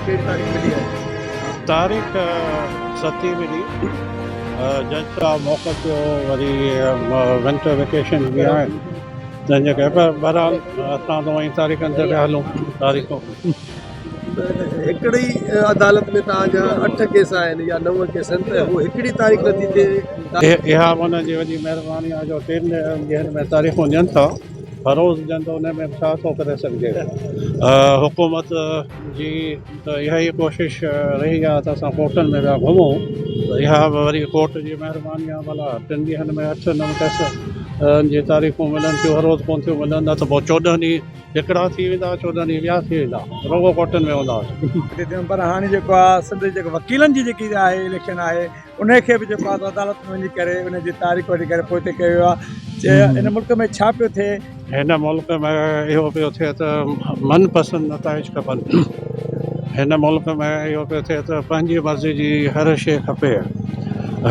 ڪهڙي تاريخ ملي آهي؟ تاريخ ستين ملي. جج صاحب موقف پيو وري ونٽر ويڪيشن به آهن تنهن جي ڪري پر بهرحال اسان ته اونئي تاريخن تي پيا هلون تاريخون. هڪڙي عدالت ۾ توهان جا اٺ ڪيس آهن يا نو ڪيس آهن ته هو هڪڙي تاريخ نٿي ٿئي. اها به انهن جي وڏي مهرباني آهي جو ٽن ڏينهن ۾ تاريخون ڏين ٿا. هر روز ڏين ته ان ۾ به ڇا ٿو ڪري سگهجي. حڪومت جي ته اها ئي ڪوشش رهي آهي ته اسان ڪورٽن ۾ پيا گهمون ته اها به وري ڪورٽ جي مهرباني آهي ڀلا ٽن ڏينهن ۾ اٺ نو ڪيس جي تاريخون ملن ٿيون هر روز ڪونه ٿيون ملن نه ته پوء چوڏهن ڏينهن هڪڙا ٿي ويندا چوڏهن ڏينهن ٻيا ٿي ويندا رڳو ڪورٽن ۾ هوندا هئاسين. پر هاڻي جيڪو آهي سنڌ جي جيڪو وڪيلن جي جيڪي آهي اليڪشن آهي ان کي به جيڪو آهي عدالت ۾ وڃي ڪري ان جي تاريخ وٺي ڪري پوئتي ڪيو ويو آهي چي ان ملڪ ۾ ڇا پيو ٿئي. هن ملڪ ۾ اهو پيو ٿئي ته من پسند نتائج کپن هن ملڪ ۾ اهو پيو ٿئي ته پنهنجي مرضي جي هر شيء کپي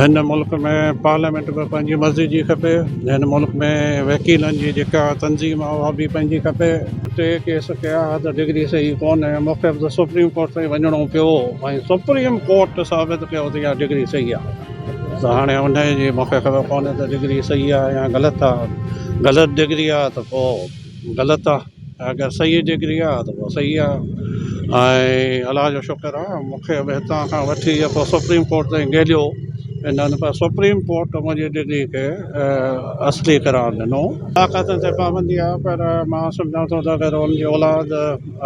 هن ملڪ ۾ پارليامينٽ به پنهنجي مرضي جي کپي هن ملڪ ۾ وڪيلن جي جيڪا تنظيم آهي اها به پنهنجي کپي. ٽي ڪيس ڪيا ها ته ڊگري صحيح ڪونهي مون کي به ته سپريم ڪورٽ تائين وڃڻو پيو ۽ سپريم ڪورٽ ثابت ڪيو ته اها ڊگري صحيح آهي ته هاڻي ان جي مون کي خبر ڪونهي ته ڊگري صحيح آهي يا غلط آهي غلط ڊگري آهي ته پوء غلط آهي. اگر صحيح ڊگري آ ته پوء صحيح آ ۽ الله جو شڪر آ مون کي به هتان کان وٺي جيڪو سپريم ڪورٽ تائين گهليو انهن پر سپريم ڪورٽ منهنجي ڊگري کي اصلي قرار ڏنو. ملاقاتن تي پابندي آ پر مان سمجهان ٿو ته اگر ان جي اولاد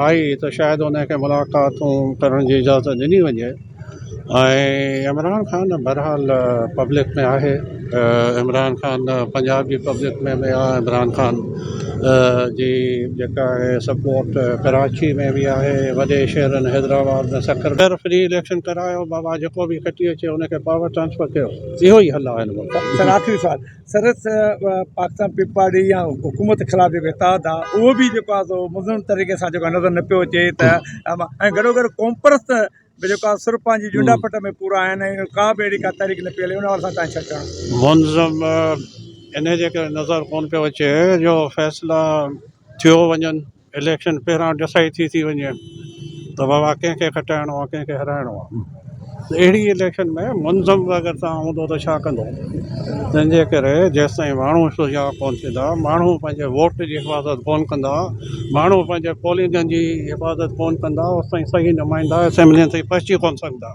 آئي ته شايد ان کي ملاقاتون ڪرڻ جي اجازت ڏني وڃي. ۽ عمران خان بهرحال پبلڪ ۾ آهي عمران خان پنجاب جي پبلڪ ۾ به آهي عمران خان جي جيڪا آهي سپورٽ ڪراچي ۾ به آهي وڏي شهرن حيدرآباد ۾ سکر ۾ فري اليڪشن ڪرايو بابا جيڪو به کٽي اچي ان کي پاور ٽرانسفر ڪيو اهو ئي حل آهي هن ملڪ جو. سر آخري سوال سر پاڪستان پيپلز پارٽي يا حڪومت خلاف جيڪو اتحاد آهي اهو به جيڪو آهي سو منظم طريقي سان جيڪو نظر نه پيو اچي ته ۽ گڏو گڏ قومپرست به جيڪو آهي صرف پنهنجي جهنڊا پٽ ۾ پورا آهن ۽ ڪا به اهڙي ڪا تحريڪ نه پئي هلي ان حوالي سان توهان ڇا چوڻ. منظم انهي جي ڪري نظر ڪونه پيو اچي جو فيصلا ٿيو وڃن اليڪشن پهريان ڊسائيڊ ٿي ٿي وڃي ته بابا ڪنهن کي کٽائڻو آهي ڪنهن کي هرائڻو آهي ته اهڙي اليڪشن ۾ منظم به اگر توهان هوندو ته ڇا ڪندو تنهن جي ڪري جيستائين ماڻهو سجاڳ ڪونه ٿيندا ماڻهو پنهنجي ووٽ جي حفاظت ڪونه ڪندا ماڻهو پنهنجي پولنگن جي حفاظت ڪونه ڪندا اوستائين صحيح نمائندا اسيمبلين تائين پهچي ڪونه سگهندا.